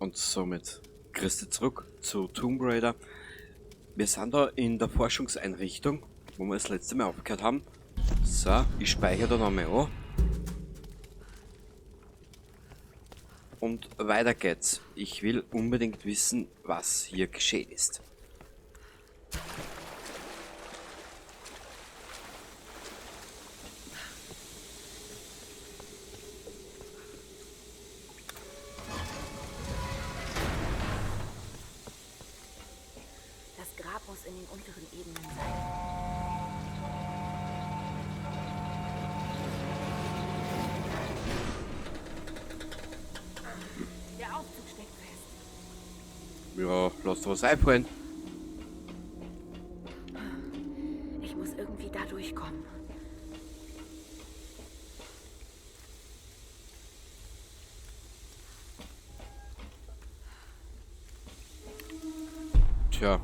Und somit Christi zurück zu Tomb Raider. Wir sind da in der Forschungseinrichtung, wo wir das letzte Mal aufgehört haben. So, ich speichere da nochmal an. Und weiter geht's. Ich will unbedingt wissen, was hier geschehen ist. Das Grab muss in den unteren Ebenen sein. Der Aufzug steckt fest. Ja, lass dir was einfallen. Ich muss irgendwie da durchkommen. Tja.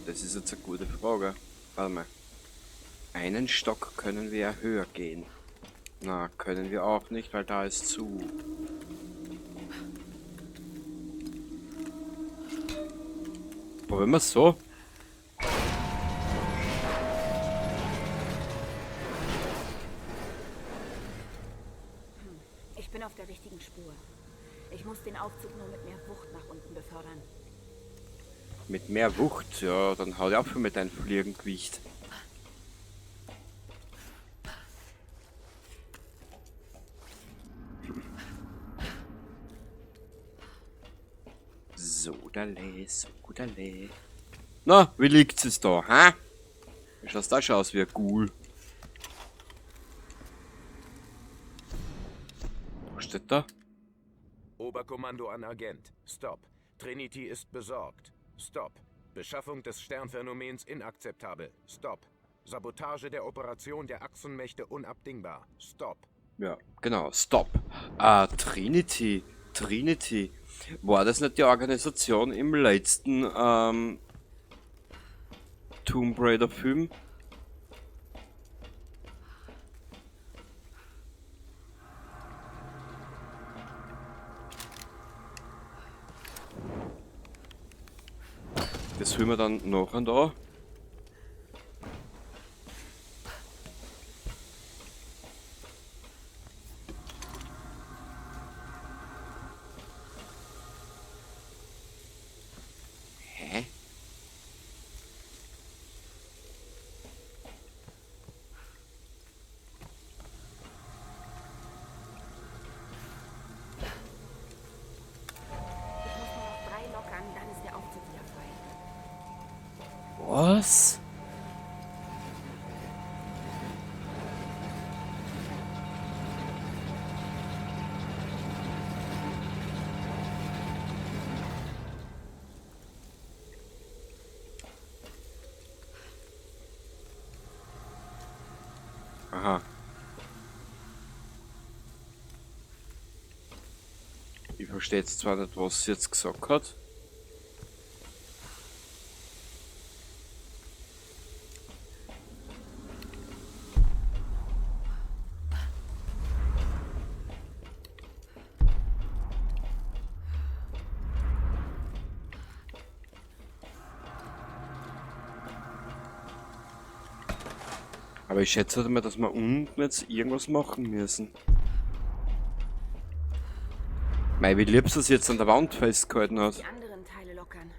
Das ist jetzt eine gute Frage. Warte mal. Einen Stock können wir ja höher gehen. Na, können wir auch nicht, weil da ist zu. Probieren wir es so. Ich bin auf der richtigen Spur. Ich muss den Aufzug nur mit mehr Wucht nach unten befördern. Mit mehr Wucht? Ja, dann hau ich auf mit deinem Fliegengewicht. Sodale, sodale. Na, wie liegt's es da, hä? Wie schaut's da schon aus wie ein Ghoul? Was steht da? Oberkommando an Agent. Stop. Trinity ist besorgt. Stop. Beschaffung des Sternphänomens inakzeptabel. Stop. Sabotage der Operation der Achsenmächte unabdingbar. Stop. Ja, genau. Stop. Trinity. Trinity. War das nicht die Organisation im letzten Tomb Raider Film? Das holen wir dann nachher da. Hä? Ich muss nur noch 3 lockern, dann ist der Aufzug wieder frei. Was? Aha. Ich verstehe jetzt zwar nicht, was sie jetzt gesagt hat. Aber ich schätze mal, dass wir unten jetzt irgendwas machen müssen. Mei, wie lieb sie es jetzt an der Wand festgehalten hat. Die anderen Teile lockern.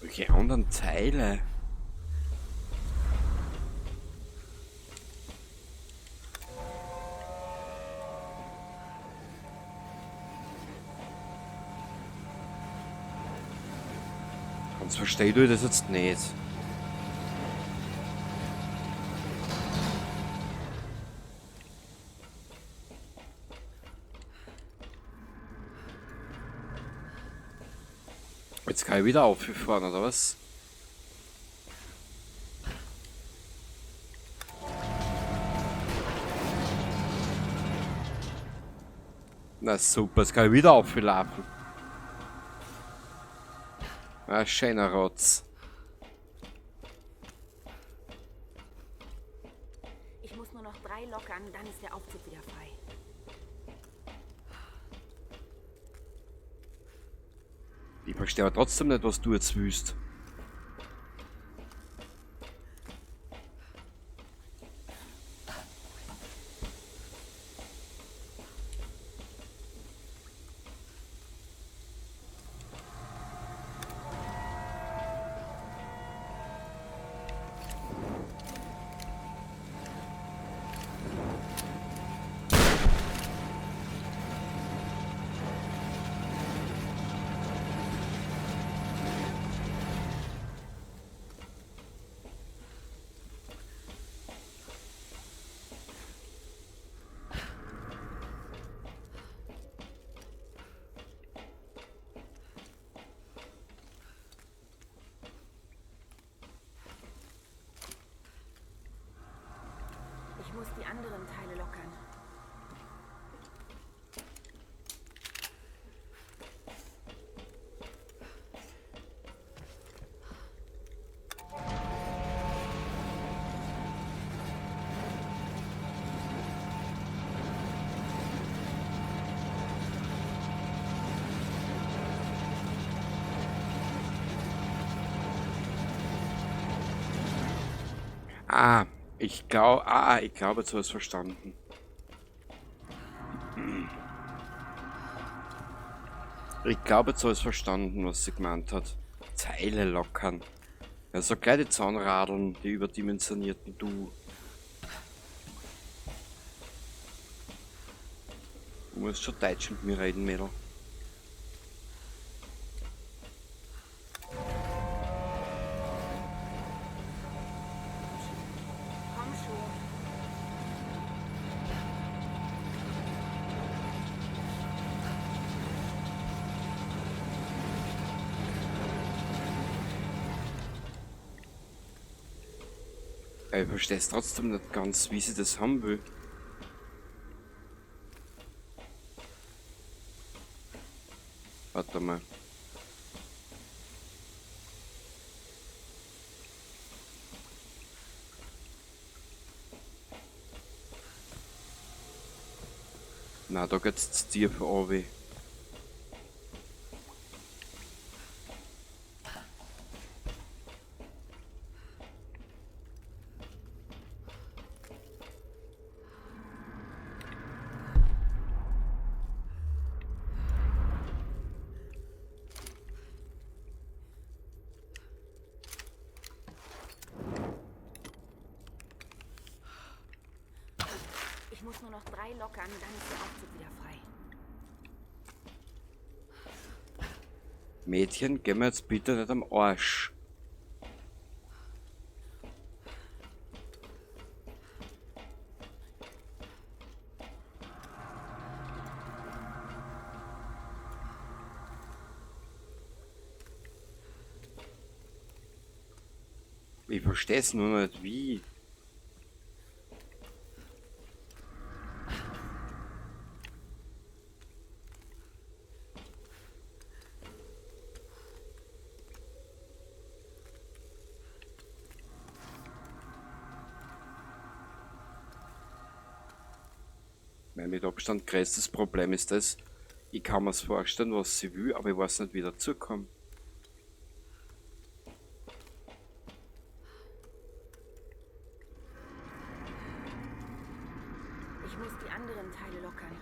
Welche anderen Teile? Sonst verstehe ich das jetzt nicht. Jetzt kann ich wieder auffahren, oder was? Na super, jetzt kann ich wieder auflaufen. Ah, schöner Rotz. Ich muss nur noch 3 lockern, dann ist der Aufzug wieder frei. Ich verstehe aber trotzdem nicht, was du jetzt willst. Ich muss die anderen Teile lockern. Ah, ich glaube, jetzt habe ich es verstanden. Ich glaube, jetzt habe ich es verstanden, was sie gemeint hat. Teile lockern. Ja, so gleich die Zahnradeln, die überdimensionierten, du. Du musst schon Deutsch mit mir reden, Mädel. Ich verstehe es trotzdem nicht ganz, wie sie das haben will. Warte mal. Na, da geht's zu tief runter. Ich muss nur noch 3 lockern, dann ist der Aufzug wieder frei. Mädchen, geh mir jetzt bitte nicht am Arsch. Ich verstehe es nur nicht, wie. Mein mit Abstand größtes Problem ist das, ich kann mir's vorstellen, was sie will, aber ich weiß nicht, wie ich dazu komme. Ich muss die anderen Teile lockern.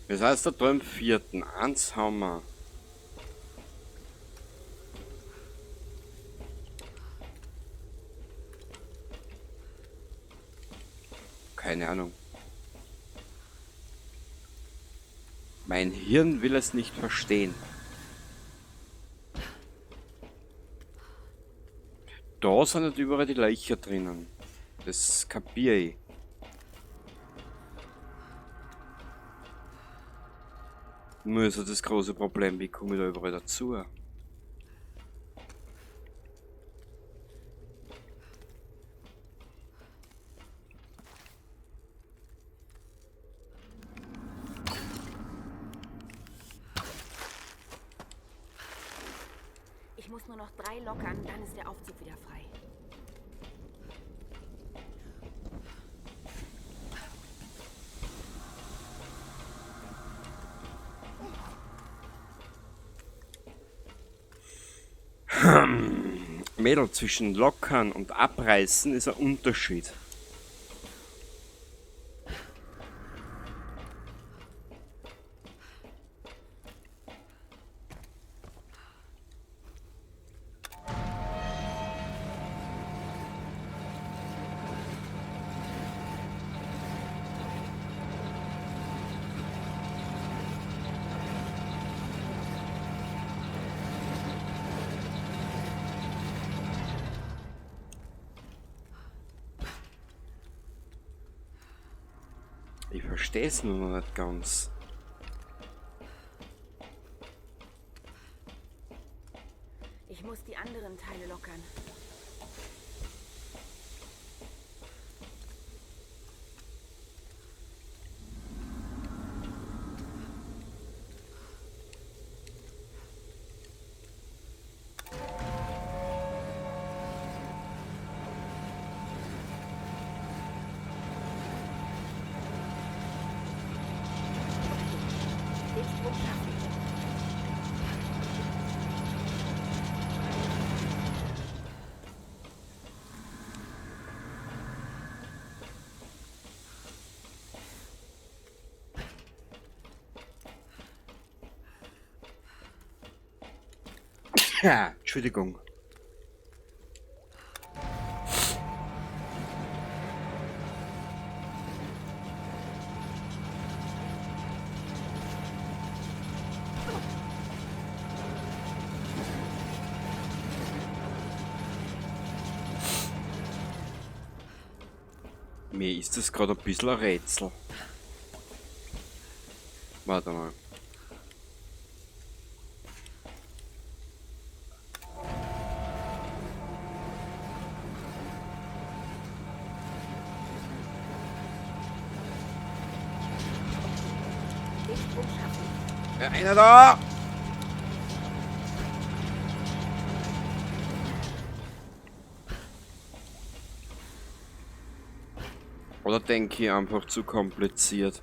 Das heißt, da im vierten. 1 haben wir. Keine Ahnung. Mein Hirn will es nicht verstehen. Da sind nicht überall die Löcher drinnen. Das kapier ich. Nur ist ja das große Problem, wie komme ich da überall dazu? Ich muss nur noch 3 lockern, dann ist der Aufzug wieder frei. Mädel, zwischen lockern und abreißen ist ein Unterschied. Ich verstehe es nur noch nicht ganz. Ich muss die anderen Teile lockern. Ja, Entschuldigung. Mir ist das gerade ein bisschen ein Rätsel. Warte mal. Ja, einer da! Oder denke ich einfach zu kompliziert?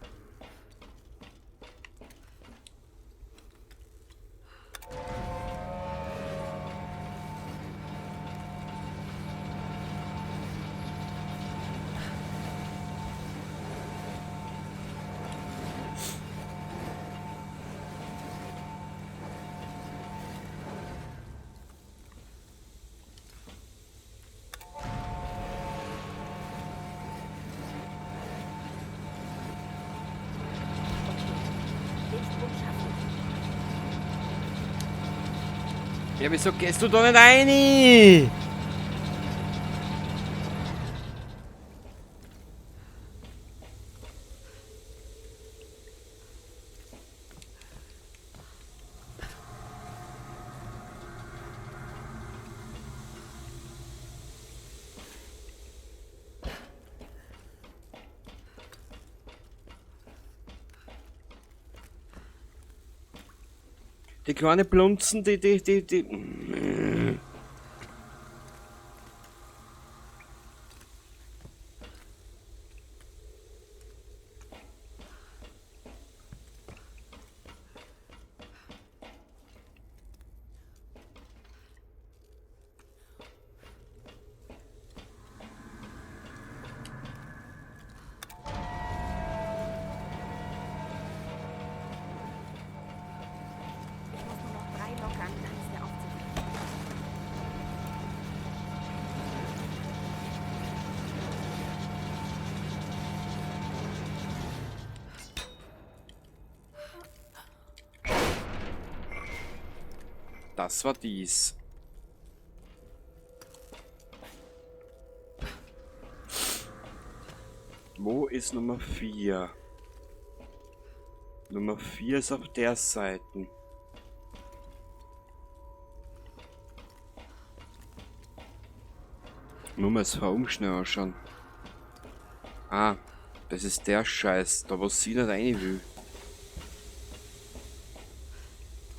Ja, wieso gehst du da nicht rein? Die kleine Blunzen, die. Das war dies. Wo ist Nummer 4? Nummer 4 ist auf der Seite. Nur mal das Warum schnell anschauen. Ah, das ist der Scheiß, da wo sie nicht rein will.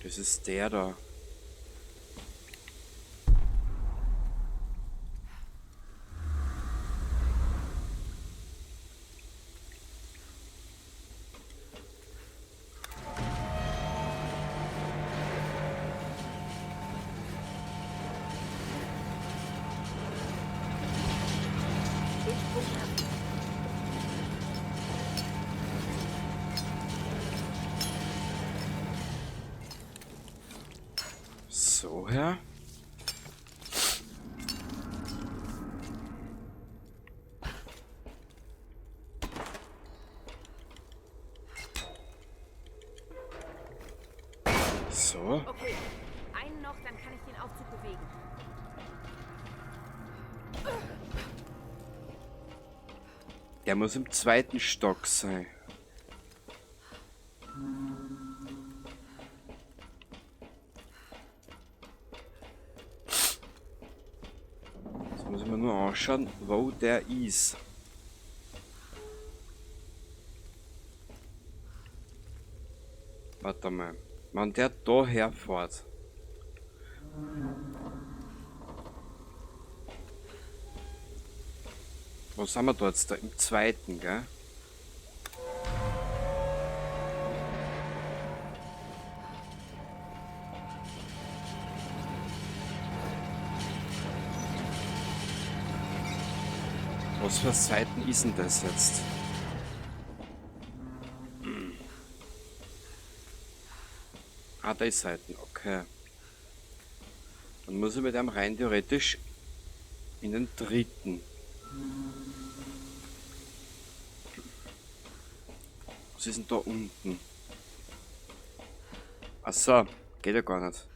Das ist der da. Den Sprung schaffen. So her. So. Okay, einen noch, dann kann ich den Aufzug bewegen. Der muss im zweiten Stock sein. Jetzt muss ich mir nur anschauen, wo der ist. Warte mal. Wenn der da herfährt. Wo sind wir da jetzt? Da im zweiten, gell? Was für Seiten ist denn das jetzt? Ah, da ist Seiten, okay. Dann muss ich mit einem rein theoretisch in den dritten. Was ist denn da unten? Ach so, geht ja gar nicht.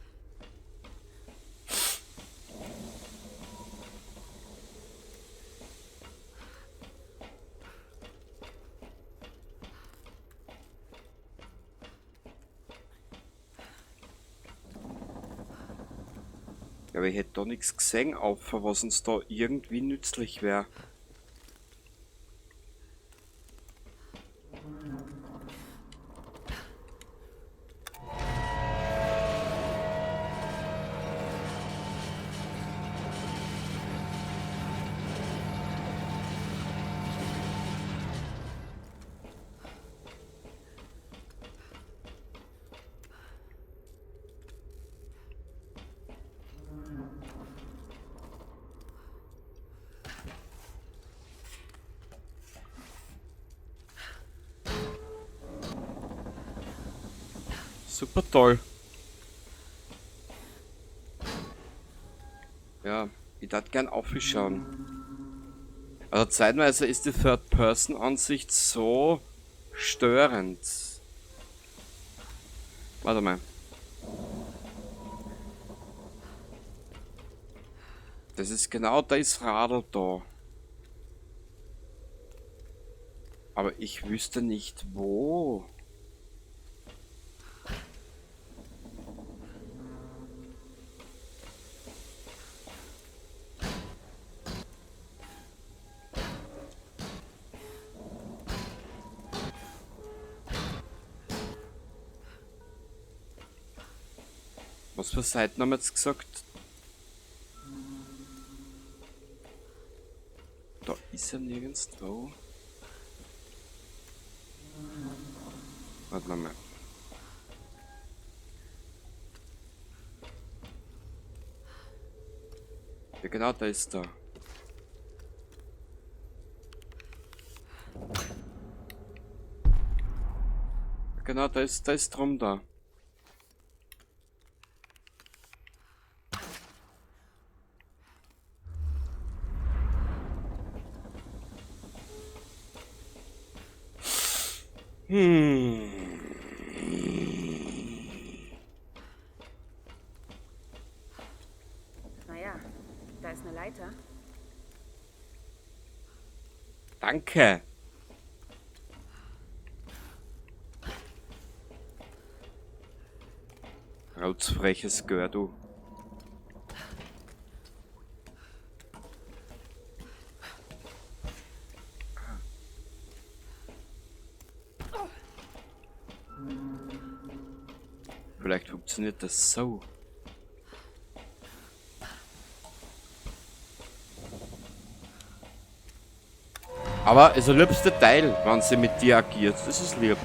Ja, aber ich hätte da nichts gesehen, auf, was uns da irgendwie nützlich wär. Super toll. Ja, ich würd gern aufschauen. Also zeitweise ist die Third-Person-Ansicht so störend. Warte mal. Das ist genau das Radl da. Aber ich wüsste nicht wo. Was für Seiten haben wir jetzt gesagt? Da ist er nirgends wo. Warte mal. Ja genau, da ist er. Ja, genau, da ist drum da. Naja, da ist eine Leiter. Danke. Rotzfreches Gör, du. Vielleicht funktioniert das so. Aber es ist ein liebster Teil, wenn sie mit dir agiert. Das ist lieb.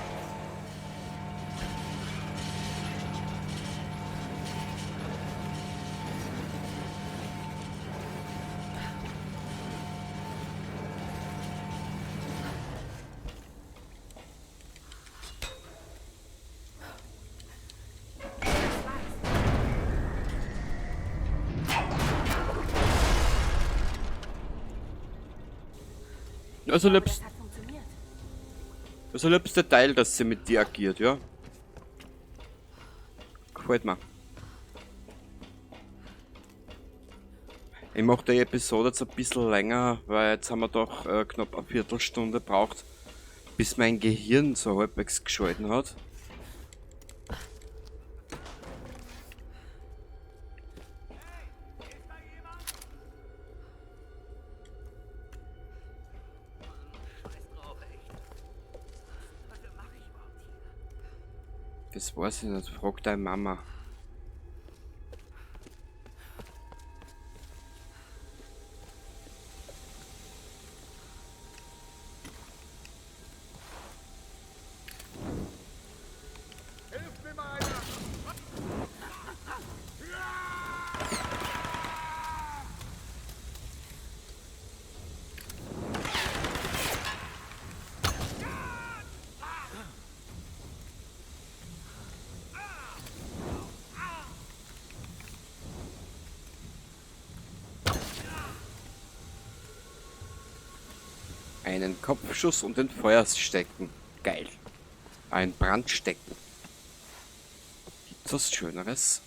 Also Das hat funktioniert. Also liebster Teil, dass sie mit dir agiert, ja. Gefällt mir. Ich mache die Episode jetzt ein bisschen länger, weil jetzt haben wir doch knapp eine Viertelstunde gebraucht, bis mein Gehirn so halbwegs geschalten hat. Das weiß ich nicht, frag deine Mama. Einen Kopfschuss und den Feuer stecken. Geil. Ein Brand stecken. Gibt's was Schöneres?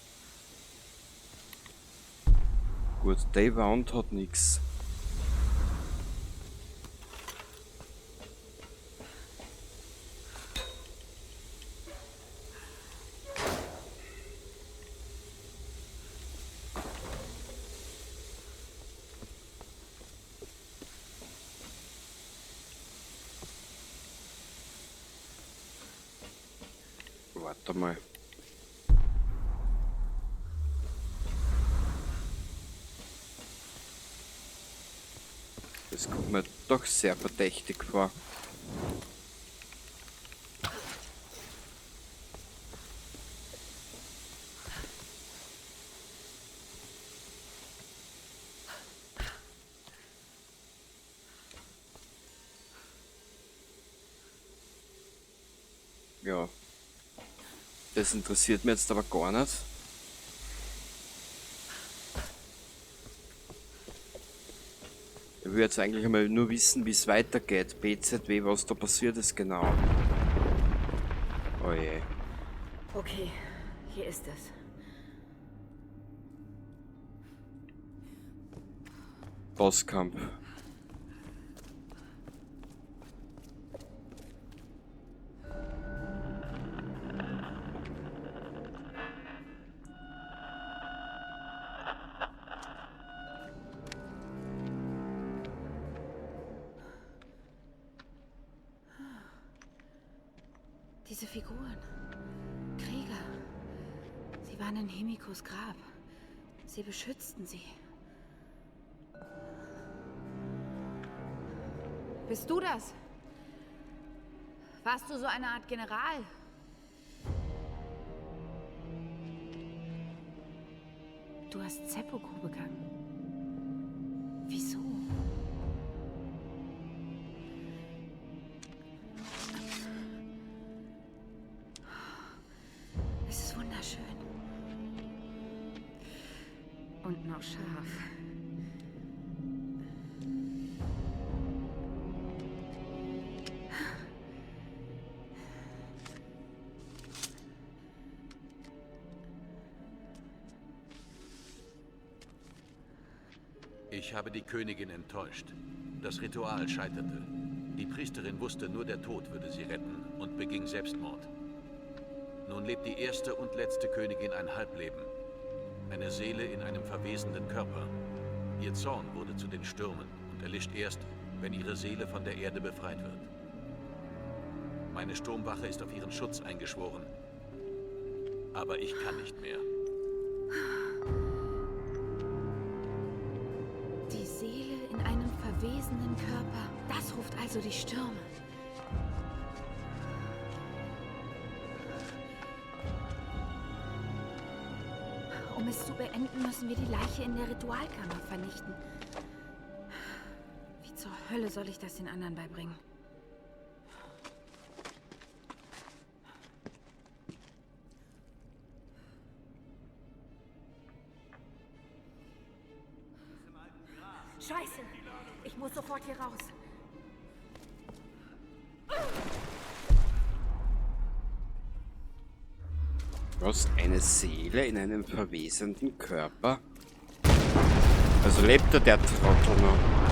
Gut, die Wand hat nix. Warte mal. Das kommt mir doch sehr verdächtig vor. Ja. Das interessiert mich jetzt aber gar nicht. Ich will jetzt eigentlich einmal nur wissen, wie es weitergeht. BZW, was da passiert ist genau. Oh je. Okay, hier ist es. Bosskampf. Diese Figuren. Krieger. Sie waren in Himikos Grab. Sie beschützten sie. Bist du das? Warst du so eine Art General? Du hast Seppuku begangen. Wieso? Es ist wunderschön. Und noch scharf. Ich habe die Königin enttäuscht. Das Ritual scheiterte. Die Priesterin wusste, nur der Tod würde sie retten und beging Selbstmord. Nun lebt die erste und letzte Königin ein Halbleben. Eine Seele in einem verwesenden Körper. Ihr Zorn wurde zu den Stürmen und erlischt erst, wenn ihre Seele von der Erde befreit wird. Meine Sturmwache ist auf ihren Schutz eingeschworen. Aber ich kann nicht mehr. Die Seele in einem verwesenen Körper. Das ruft also die Stürme. Um es zu beenden, müssen wir die Leiche in der Ritualkammer vernichten. Wie zur Hölle soll ich das den anderen beibringen? Scheiße! Ich muss sofort hier raus. Was? Eine Seele in einem verwesenden Körper? Also lebt da der Trottel noch?